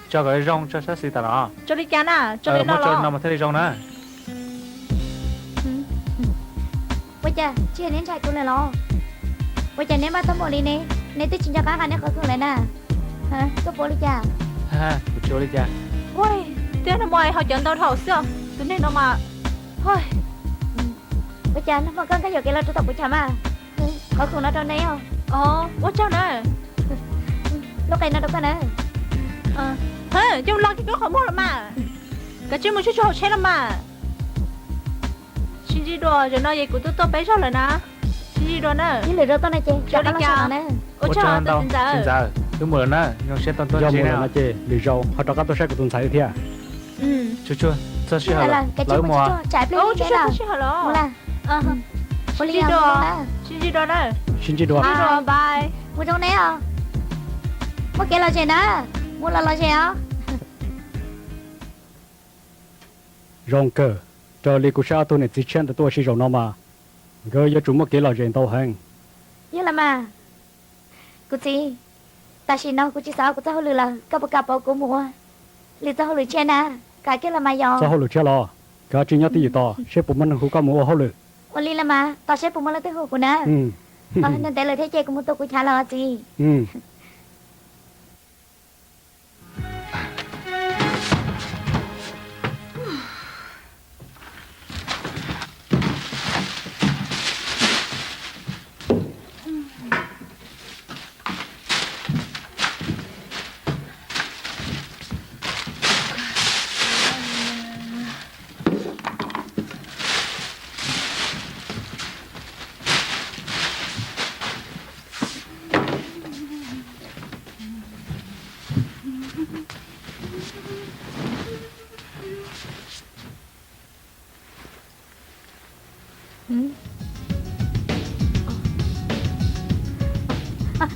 Tso kom zoo, tso sab xis tas los. Tso li cas na? Tso li no los mas thiaj li zoo na. Ua cas tsis neb ntshai kuv lawm los? Ua cas neb npaj tag npaum li ne? Neb twb tsis nco qab nqa neb qhov khoom lawm na. Koj puas ua li cas? Kuv tsis ua li cas. Ua, twb nag hmo ho cov ntau dhau xwb os, tus neeg no mas. Ua cas nag hmo koj nkag yuam kev los rau tom kuv chav mas? Qhov khoom no rau neb os. Ua tsaug na. Lub qe no rau koj na. Coj los kiag koj qhov muag los mas. Kav tsij mus tsuag tsuag hauv tsheb los mas. Sib ntsib dua, zaum no ces kuv twb tuaj peb zaug lawm na. Sib ntsib dua na. Ib lwm zaus tuaj no ces rov qab los saib no na. Ua tsaug ntau txiv ntxawm. Wb mus lawm na, zoo siab tau tuaj ntsib nej no ces lwm zaus ho rov qab tuaj saib kuv tus ntxhais thiab. Tsuag tsuag, txog sij hawm lawm, lawv mus. Sib ntsib dua, sib ntsib dua na. Sib ntsib dua. Mus zoo neb os. Muaj kev lom zem na. Mus los lom zem os. Zoo kawg, raws li kuv saib ob tug niam txiv tshiab ntawd tuaj ua si zaum no mas nkawd yuav tsum muaj kev lom zem ntau heev. Yog los mas, kuv txiv, tam sim no kuv tsis xav ua kuv txoj hauj lwm lawm, koj puas kam pauv kuv mus ua lwm txoj hauj lwm tshiab na? Kam kiag los mas yog. Txoj hauj lwm tshiab los? Kav tsij nyob twj ywm tos seb puas muaj neeg hu koj mus ua hauj lwm. Ua li los mas, tos seb puas muaj leej twg hu kuv na. Ntev lawm thiab ces kuv mus tua kuv chav lawm os txiv.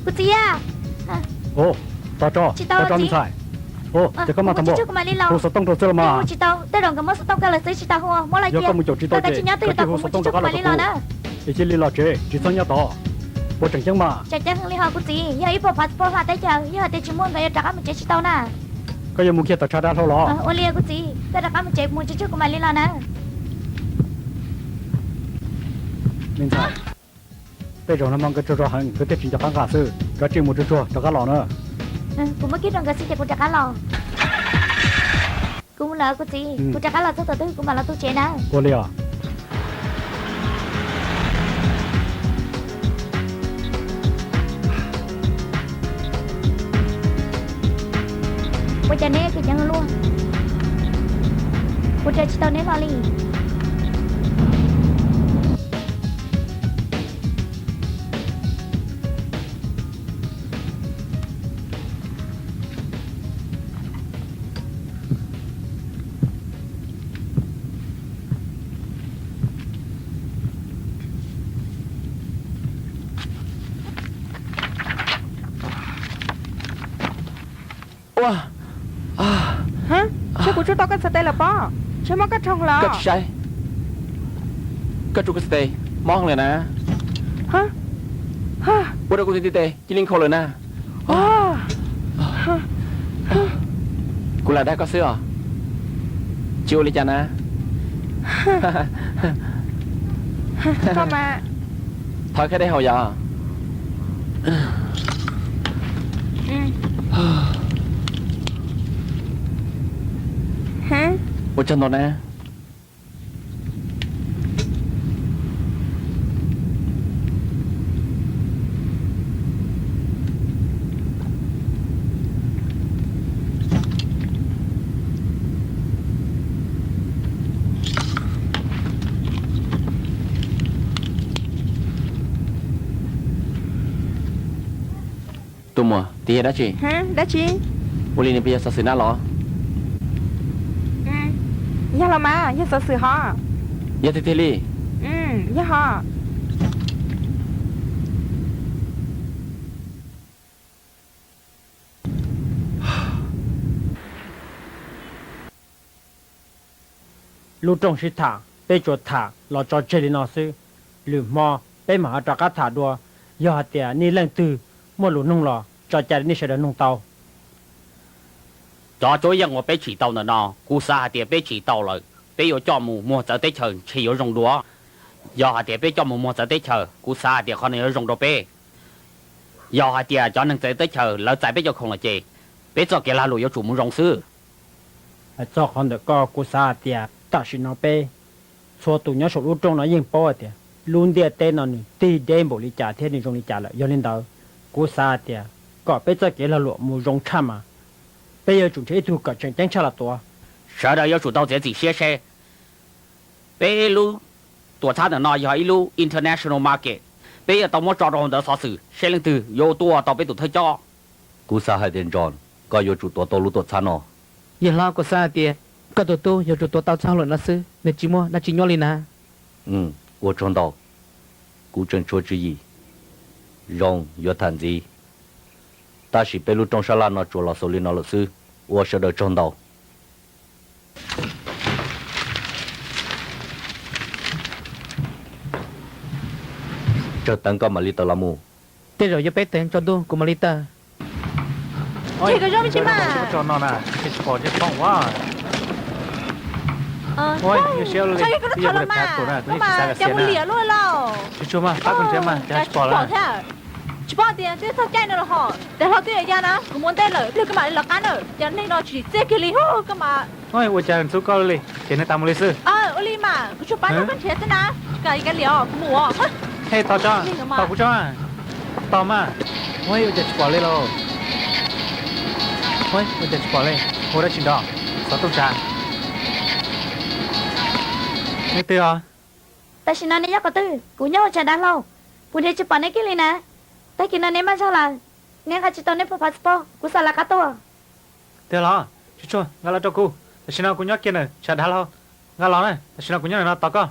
Kuv txiv, tso tso, tso tso me ntxhais. Ces koj mas tag npaum, hu xov tooj rau xwb los mas. Tsis tau, tej zaum nkawd muab xov tooj kaw lawm xwb, tsis tau hu, muab los cia. Koj mus caum tsis tau ces koj cia hu xov tooj rov qab los rau kuv. Es cia li los tsev, tsis txhob nyob tod. Puas tseem ceeb mas? Tseem ceeb heev li hos kuv txiv, yog ib puas phav pos hla teb chaws, yog hais tias tsis muaj nkawd yuav rov qab mus tsev tsis tau na. Koj yuav mus kiag tom tshav dav hlau los? Ua li kuv txiv, koj rov qab mus tsev mus tsis tsuag kuv mam li los na. Me ntxhais, tej zaum nag hmo nkawd tsaug zog heev nkawd thiaj tsis nco qab nqa xwb, kav tsij mus tsuag tsuag rov qab los na. Kuv muab kiag rau nkawd xwb ces kuv rov qab los. Kuv mus lawm kuv txiv, kuv rov qab los txog thaum twg kuv mam los tu tsev na. Ua li os. Ua cas neb khav ceev luaj, kuv raws tsis tau neb hlo li. Tsam kuv tsuj tau koj txhais tes lawm pob, tsam mob koj rhoo lawm. Koj tsis saib, koj tsuj koj txhais tes mob lawm na. Ua rau kuv tus ntiv tes cia li nkhaus lawm na. Kuv lam dag koj xwb os, tsis ua li cas na. Thov khaib dej haus yom. Ua tsaug ntau na. Tus muam, twb yog dab tsi? Dab tsi? Ua li nws puas yog xov xwm na los? Yog los mas, yog xov xwm hov. Yog tiag tiag li? Yog hov. Lub rooj sib tham peb tsuas tham los tso tseg li no xwb, lwm hmo peb mam ho rov qab tham dua, yog hais tias nej leej twg muaj lus noog los tso cai rau nej sawv daws noog tau. Cov cuab yeej uas peb tsim tau ntawm no, kuv xav hais tias peb tsim tau lawm, peb yuav coj mus muag txawv teb chaws ntshe yuav zoo dua. Yog hais tias peb coj mus muag txawv teb chaws, kuv xav hais tias qhov no yuav zoo rau peb. Yog hais tias cov neeg txawv teb chaws lawv txais peb cov khoom lawm ces peb txoj kev lag luam yuav tsum mus zoo xwb. Hais txog qhov ntawm koj, kuv xav hais tias tam sim no peb txhua tus nyob saum lub rooj no yeej paub hais tias lub ntiaj teb no nws tig deb npaum li cas thiab nws zoo li cas lawm. Yog li ntawd, kuv xav hais tias kom peb txoj kev lag luam mus zoo tshaj mas peb yuav tsum nrhiav ib tug kom tseem ceeb tshaj los tuav. Sawv daws yuav tsum tau txiav txim siab seb peb lub tuam txhab ntawm no yog ib lub international market, peb yuav tau muab tso rau hauv ntawv xov xwm seb leej twg yuav tuaj ua tau peb tus thawj coj. Kuv xav hais tias John, koj yuav tsum tuav tau lub tuam txhab no. Yawg hlob, kuv xav hais tias koj tus tub yuav tsum tuav tau txoj hauj lwm no xwb, nws tsis muaj dab tsi nyuaj li na. Ua tsaug ntau, kuv tseem tshuav tswv yim zoo yuav tham ntxiv, tab sis peb lub rooj sab laj no tsuas los xaus li no lawm xwb, ua sawv daws tsaug ntau. Tsawg teev koj mam li tawm los mus. Tej zaum yuav peb teev tsaus ntuj kuv mam li tawm. Tseg koj zoo me ntsis mas. Tsis pom thiab, tsis pom tias twb txog caij no los hos, tes hlo twb yuav ya na, kuv mus ua ntej lawm, ib pliag koj mam li lawv qab na, cov neeg no tsis tsim txiaj kiag li, koj mas. Ua cas ntxub koj li, ces nws tas mus li xwb. Ua li mas kuv tsuas pab nrog koj nrhiav xwb na, koj kav liam os, kuv mus os. Hej, tos tso, tos kuv tso, tos mas. Ua cas tsis pom li lauj? Ua cas tsis pom li? Ua dab tsi nrov? Xov tooj tsam. Neb twg os? Tam sim no neb nyob qhov twg? Kuv nyob hauv tshav dav hlau, kuv nrhiav tsis pom neb kiag li na. Tag kis no neb maj zog lawm, neb nqa tsis tau neb phau passport, kuv xav lawv qab tuaj. Tiag los? Tsis tshua, nqa los rau kuv. Tam sim no kuv nyob kiag ntawm tshav dav hlau. Nqa los na, tam sim no kuv nyob ntawm no tos koj.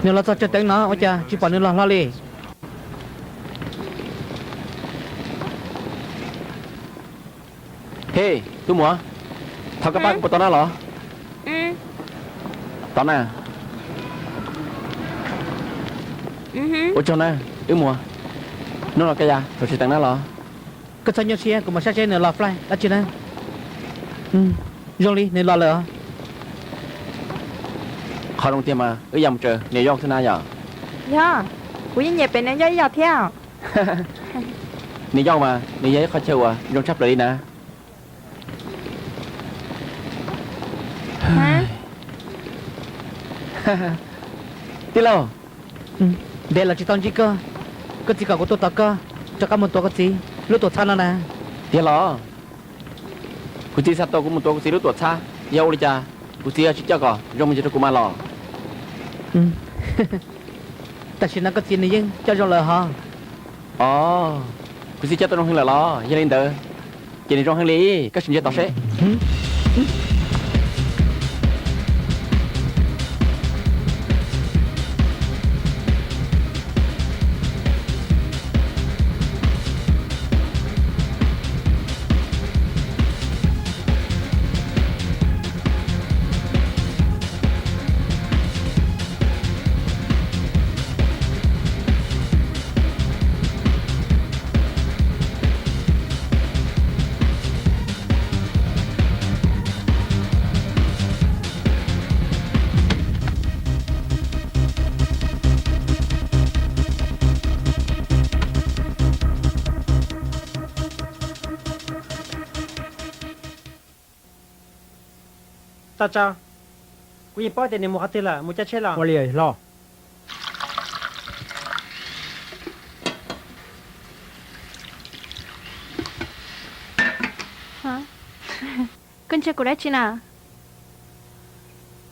Nws los txog tsawg teev no ua cas tsis pom nws los hlo li? Hej, tub muam, thov koj pab kuv puas tau na los? Tau na. Ua tsaug na, wb mus. Hnub no koj ya thaum tsis teev na los? Koj txhob nyuaj siab, kuv mam saib seb nws los flight dab tsi na. Zoo li nws los lawm os. Qhov zoo tiag mas wb ya mus raws New York xwb na yom? Yog, kuv yeej nyiam pem New York ib yam thiab. New York mas nws yog ib qhov chaw uas zoo tshaj plaws li na. Tij laug, ntev lawm tsis tau ntsib koj, koj txiv kom kuv tuaj tos koj rov qab mus tuav koj txiv lub tuam txhab no na. Tiag los? Kuv txiv xa tau kuv mus tuav kuv txiv lub tuam txhab, yog ua li cas kuv txiv tsis coj kom zoo me ntsis rau kuv mas los? Tam sim no koj txiv nws yeej coj zoo lawm hos. Os, kuv txiv coj tau zoo heev lawm los? Yog li ntawd ces nws zoo heev li, koj sim ntsia tos seb. Tag tsa, kuv yeej paub tias nws mus qhov twg lawm, mus caij tsheb los. Ua li hlo. Koj ntsia kuv dab tsi na?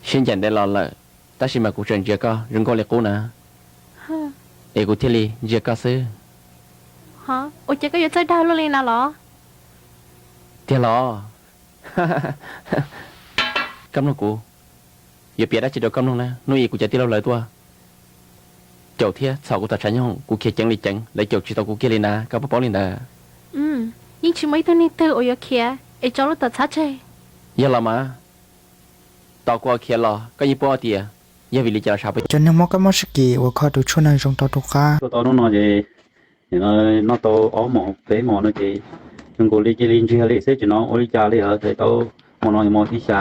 Sib ncaim ntev los lawm, tab sis mas kuv tseem ntsia koj zoo nkauj li qub na, es kuv thiaj li ntsia koj xwb. Ua cas koj yuav txawj dag luaj li na los? Tiag los? Koj mloog kuv, yuav piav dab tsi rau koj mloog na, hnub ib kuv cov tij laug lawv tuaj caum thiab txhom kuv tom tshav nyoog, kuv khiav ceev li ceev, lawv caum tsis tau kuv kiag li na, koj puas paub li ntawd? Yeej tsis muaj ib tug neeg twg uas yuav khiav es tso lub tuam txhab tseg. Yog los mas, tos kuv ho khiav los koj yeej paub hais tias Yog vim li cas los sav peb cov neeg mob kab mob sib kis uas kho tus tshuaj neeg zoo tau rau qab? Tshuaj tau hnub no ces nim no noj tau ob hmos peb hmos no ces zoo nkaus li cia li ntsiag li xwb, tsis hnov ua li cas li os. Tau hmo no hmo thib xya,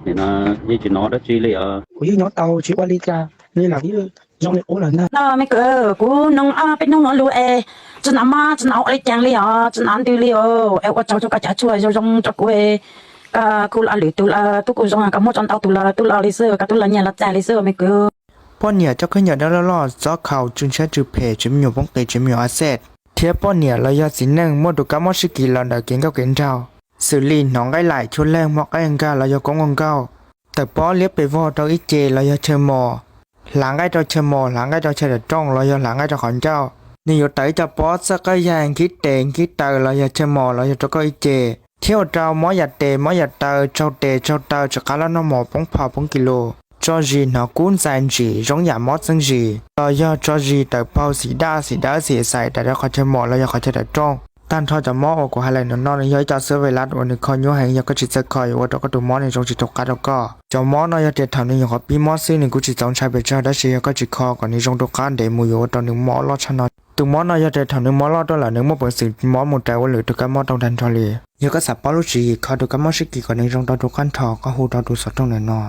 nim no yeej tsis hnov dab tsi li os. Kuv yeej nyob tau tsis ua li cas li lawm, yeej zoo li qub lawm ntag. No me kwv, kuv nug ob peb hnub no lus es tsis hnov mob tsis hnov ua li cas li os, tsis hnov ntws li os. Es ua tsaug rau koj cov tshuaj zoo zoo rau kuv, koj kuj los lwm tus los tub kuj zoo, koj muab tso ntau tus los tub los li xwb, koj tub los nyiag los txais li xwb me kwv. Poj niam coj khaub ncaws dawb loj loj, txob khaus, tsw ntshiab tsw phem, tsev me nyuam poob qis, tsev me nyuam a xej, thiab poj niam los yog txiv neej muaj tus kab mob sib kis los ntawm kev nkauj kev nraug, xws li hnov nqaij laim, chua leeg, mob qaij nkag los yog koob nkaug nkaug, tawm pob liab pes vog rau ib ce los yog chaw mos, hlav nqaij rau chaw mos, hlav nqaij rau chaw daim rooj los yog hlav nqaij rau qhov ncauj. Nws yuav tawm ib co pob txawj qawj yaig, nkhib tes nkhib taw los yog chaw mos los yog rau koj ib ce, thiab ua rau mob yam tes mob yam taw, tsaug tes tsaug taw, tsis qab loj noj mov, poob phom poob kis lus, tso zis hnov kub ntxais ntsim zoo yam mob txeeb zis, los yog tso zis tawm paug xim daj xim dawb xim xais rais rau qhov chaw mos los yog qhov chaw daim rooj. Tag nrho cov mob uas kuv hais lawm no no nws yog ib co xwb vim lab uas nws kho nyuaj heev, yog koj tsis txawj kho yuav ua rau koj tus mob nws zoo tsis rau qab rau koj. Cov mob no yog tias thaum nws nyuam qhuav pib mob xwb nws kuj tsis txaus ntshai pes tsawg, tab sis yog koj tsis kho kom nws zoo rau qab ntev mus yuav ua rau nws mob loj tshaj no. Tus mob no yog tias thaum nws mob loj tuaj lawm nws muaj peev xwm mob mus raws ua lwm tus kab mob tau tag nrho li. Yog koj xav paub lub tswv yim kho tus kab mob sib kis kom nws zoo tau rau qab nrho, koj hu rau tus xov tooj ntawm no.